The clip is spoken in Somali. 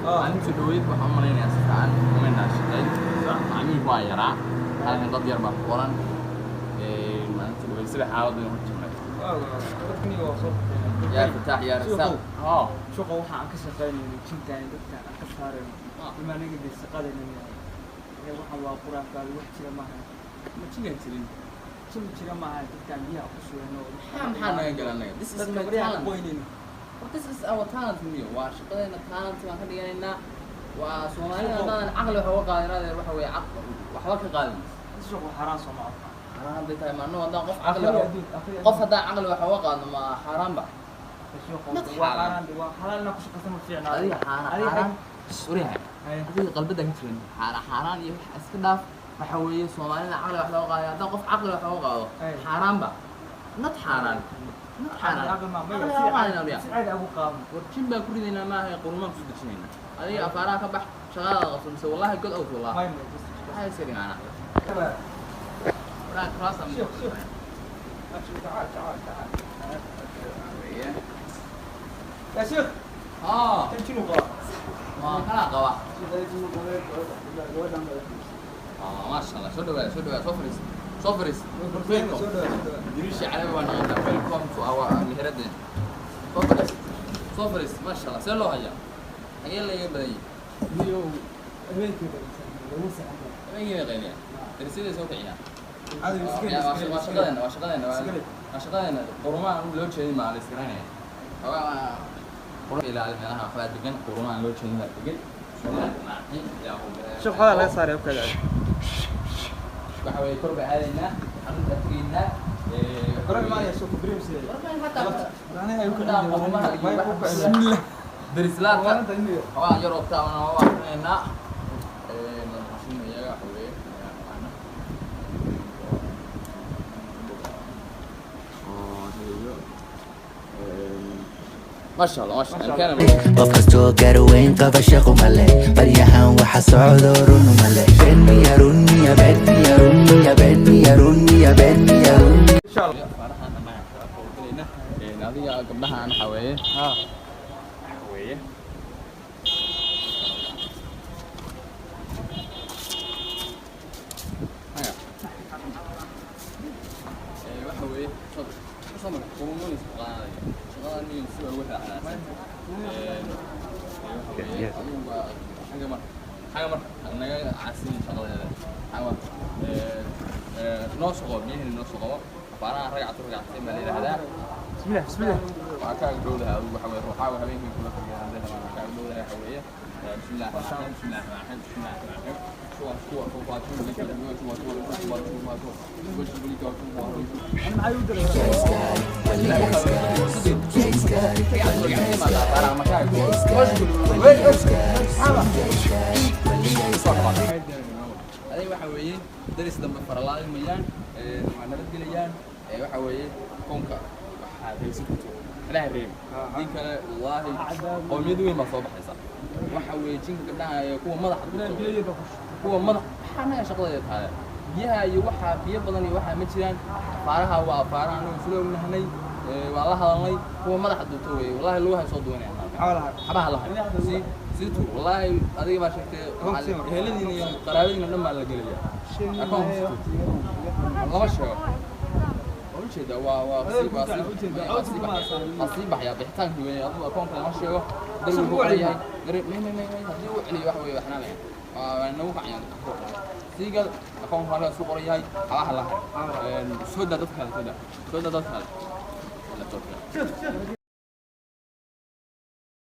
Maalintii dhaweyd waxaan u malaynayaa si fiican umaynaa shaqayn. Macmiilku waa yaraa, halkan dad yar baa ku qoran. Maalintii dhaweyd sida xaaladdu inuu jirnay. Yaa Fataax, yaa Rasaaq. Haa. Shuqa waxa aan ka shaqaynayno jinkaan dadkaan aan ka saarayno imaanaga dee shaqadayna yahay ee waxaan waa quraafaad, wax jira maaha. Ma jigan jirin? Jin jira maaha, dadkaan biyaha ku shubano. Maxaa naga gala annaga? This is dadka my waryaha ku talent. qoynayno. But this is our talent miyo. Waa shaqadeena, talent baan ka dhiganaynaa. Waa Soomaalida haddaanan caqli wax uga qaadin, adeer, waxa weeye caqli waxba ka qaadin. Shuqa xaaraan soo maaha? Xaaraan hadday tahay maano haddaan qof caqli akhri wax adduun akhri. Qof haddaan caqli wax uga qaadno ma xaaraan ba? Shuqa Mad waa xaaraan. xaaraan, waa xalaal inaa ku shaqaysan ma fiicna. Adiga xaaraan Adiga xaaraan suriha. Haye. Adiga qalbada ka jiran xaaraan xaaraan iyo wax iska dhaaf. Waxa weeye Soomaalida caqli wax looga qaadayo, haddaan qof caqli wax uga qaado Haye. xaaraan ba, not xaaraan, not xaaraan. Caqli ma Caqli looga qaadayna waliya. Si caadi ugu qaadno. War jin baan ku ridaynaa maaha, qurumaan kusoo dejinaynaa. Adiga afaaraha ka bax, shaqadaada qabso, mise wallahi god out wallahi. May may just Maxay isaga macnaa waraa cross am. شوف شوف، تعال تعال تعال. Weeye. يا شيخ. Haa. كم شنو قال؟ Waa kala qaba. Maasha Allah, soo dhawaada, soo dhawaada, soo fariis, soo fariis. Welcome. Dirishi carabi baan naqanaa. Welcome to our meheradeena. Soo fariis, soo fariis. Maasha Allah, see loo hayaa? Xagee laga badan yahay? Habeenkii bay qayliyaan, darisyada soo kiciyaan. Waa shaqadeena, waa shaqadeena, waa shaqadeena. Qurumaha aan loo jeedin baa la iskaranaya xogaa. Quruma ilaali, meelaha waxbaa degan, qurumaha aan loo jeedin baa degan. شوف هذا لا صار يبكي. Waxa weeye kor baa aadaynaa, xarunta tegaynaa. Darislaadka xogaa yar oo taabana waa akrinaynaa. Xashin iyaga waxa weeye yaqaana. Maasha Allah, maasha Allah. Kana Qof kastoo garweyn qaba shaqo male, baryahan waxa socdo run male, beenmiya runmiya beenmiya runmiya beenmiya runmiya beenmiya runmiya. Farahan annaga kala howlgalayna. Adiga gabdhahan waxa weeye, waxa weeye haya. Waxa weeye soo mar qurumuun isku qaadanaya shaqada nin si ugu xanaaqsan. Waxa weeye adigu waa xagga mar, xagga mar naga casin shaqadeeda xagga mar. Noo shaqo biyahani, noo shaqo afaaraha ragcatu ragcatay baa la yidhaahdaa. بسم الله بسم الله. Waxaa ka agdhowdahay adigu waxa weeye ruuxaaga habeenkii kula fadhiya hadday rabaan. Waxaa ka agdhowdahay waxa weeye bismillahi rahmaani rahiim, bismillahi rahmaani rahiim, bismillahi rahmaani rahiim. Shuwa shuwa shuwa shuwa shuwa shuwa shuwa shuwa shuwa shuwa shuwa shuwa. Adiga waxa weeye daris dambe faralaadi mayaan, waa nabadgelayaan. Waxa weeye koonka waxaa haysi ku jiro ilaha reebi din kale, wallaahi qowmiyad weyn baa soo baxaysa. Waxa weeye jinka gabdhaha ee kuwa madaxa ku, kuwa madax waxaa anaga shaqadeeda tahay biyaha iyo waxaa biyo badan iyo waxaa ma jiraan. Afaaraha waa afaaraha anagu isla ognahnay, waan la hadalnay. Kuwa madaxa duubta weeye, wallahi lugahay soo duwanayaan xabaha lahay si si tu. Wallaahi adiga baa sheegtay, eheladiina iyo qaraabadiina dhan baa la gelaya akoonka si tuut lama sheego. Waa ujeedaa, waa sii waa sii waa sii baxaya, waa sii baxaya bixitaankii weeye. Adigu akoonka lama sheego, darbi ku qoran yahay dari may may may may. Haddii uu celiyo waxa weeye waxnaanaya waa nagu kacayaan. Siigal akoonka halkaas ku qoran yahay xabaha lahay. Soo daa dadka kale, soo daa, soo daa dadka kale. Laptopka.